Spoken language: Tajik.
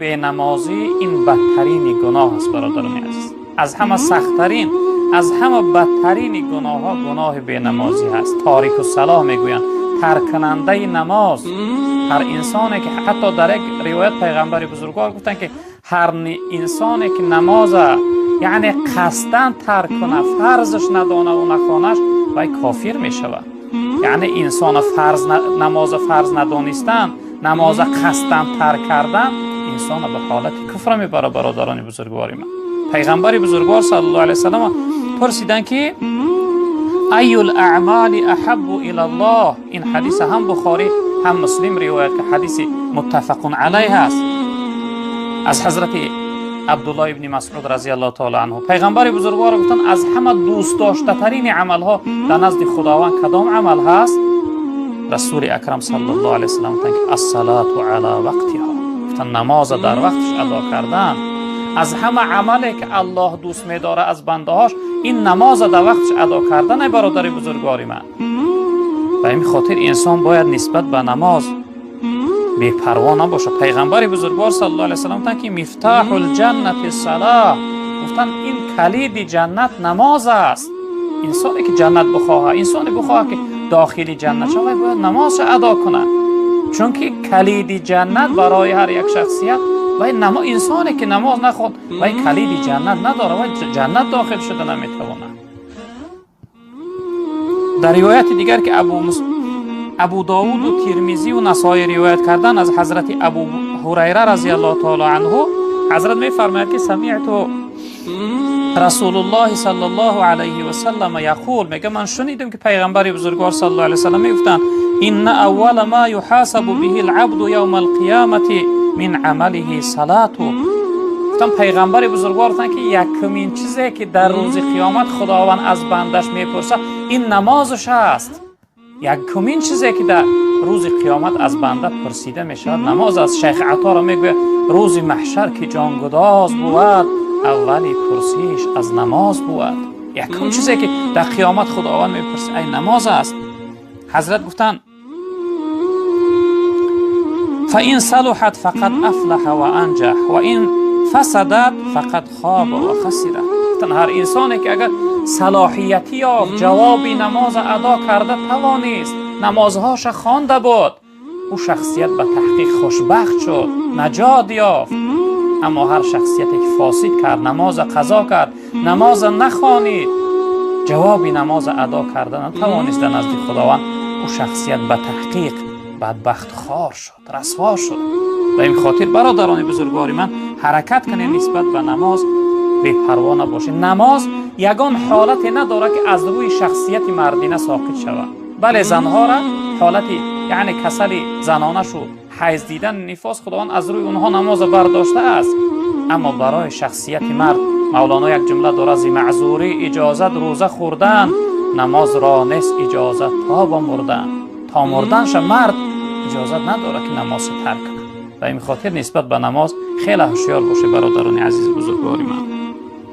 Бенамозӣ ин бадтарини гуноҳ аст, бародарони азиз. Аз ҳама сахттарин, аз ҳама бадтарини гуноҳҳо гуноҳи бенамозӣ ҳаст. Торикуссалоҳ мегӯянд, тарккунандаи намоз. Ҳар инсоне ки, ҳатто дар як ривоят пайғамбари бузургвор гуфтанд, ки ҳар инсоне ки намоза, яъне қасдан тарк кунад, фарзаш надонаву нахонаш, вай кофир мешавад. Яъне инсона фарз, намоза фарз надонистан, намоза қасдан тарк кардан инсона ба ҳолати куфра мебарад. Бародарони бузургвори ман, пайғамбари бузургвор саллаллоҳу алайҳи васаллам пурсиданд, ки أي الأعمال أحب إلى الله. Ин ҳадиса ҳам Бухорӣ, ҳам Муслим ривоят ки ҳадиси муттафақун алайҳ аст, аз ҳазрати Абдуллоҳ ибни Масъуд разиаллоҳу таала анҳу. Пайғамбари бузургвор гуфтанд: аз ҳама дӯстдоштатарини амалҳо дар назди Худованд кадом амал ҳаст? Расули акрам саллаллоҳу алайҳи васаллам гуфтанд, ки الصلاة على وقتها. Гуфтанд, намоза дар вақташ адо кардан. Аз ҳама амале ки Аллоҳ дӯст медорад аз бандаҳош, ин намоза дар вақташ адо кардан. Ай бародари бузургвори ман, ба ин хотир инсон бояд нисбат ба намоз бепарво набошад. Пайғамбари бузургвор саллаллоҳу алайҳи васаллам гуфтанд, ки مفتاح الجنة الصلاة. Гуфтанд, ин калиди ҷаннат намоз аст. Инсоне ки ҷаннат бихоҳад, инсоне бихоҳад, ки дохили ҷаннат шавад, бояд намозша адо кунад, чунки калиди ҷаннат барои ҳар як шахсият вай инсоне ки намоз нахонд, вай калиди ҷаннат надорад, вай ҷаннат дохил шуда наметавонад. Дар ривояти дигар, ки Абу Довуду Тирмизию Насоӣ ривоят кардан, аз ҳазрати Абу Ҳурайра разиаллоҳу таала анҳу, ҳазрат мефармояд, ки سمعت رسول الله صلى الله عليه وسلم يقول. Мега, ман шунидам, ки пайғамбари бузургвор саллаллоҳу алайҳи васаллам мегуфтанд: إن أول ما يحاسب به العبد يوم القيامة من عمله صلاته. Гуфтам, пайғамбари бузургвор гуфтанд, ки якумин чизе ки дар рӯзи қиёмат Худованд аз бандаш мепурсад, ин намозаш аст. Якумин чизе ки дар рӯзи қиёмат аз банда пурсида мешавад, намоз аст. Шайх Аторо мегӯяд: рӯзи маҳшар ки ҷонгудоз бувад, аввали пурсиш аз намоз бувад. Якум чизе ки дар қиёмат Худованд мепурсад, ай намоз аст. Ҳазрат гуфтанд: فإن صلحت فقد أفلح وأنجح وإن فسدت فقد خاب وخسر. Гуфтанд, ҳар инсоне ки агар салоҳиятӣ ёфт, ҷавоби намоза адо карда тавонист, намозҳоша хонда буд, ӯ шахсият ба таҳқиқ хушбахт шуд, наҷот ёфт. Аммо ҳар шахсияте ки фосид кард, намоза қазо кард, намоза нахонид, ҷавоби намоза адо карда натавонист, дар назди Худованд ӯ шахсият ба таҳқиқ бадбахт, хор шуд, расво шуд. Ба ин хотир, бародарони бузургвори ман, ҳаракат кунед, нисбат ба намоз бепарво набошед. Намоз ягон ҳолате надорад, ки аз рӯи шахсияти мардина соқит шавад. Бале, занҳора ҳолати, яъне касали занонашу ҳайз дидан, нифос, Худованд аз рӯи онҳо намоза бардоштааст. Аммо барои шахсияти мард Мавлоно як ҷумла дорад: зи маъзурӣ иҷозат рӯза хӯрдан, намозро нест иҷозат то ба мурдан. То мурданша мард иҷозат надорад, ки намозро тарк кунад. Ба ин хотир нисбат ба намоз хеле ҳушёр бошед, бародарони азизи бузургвори ман.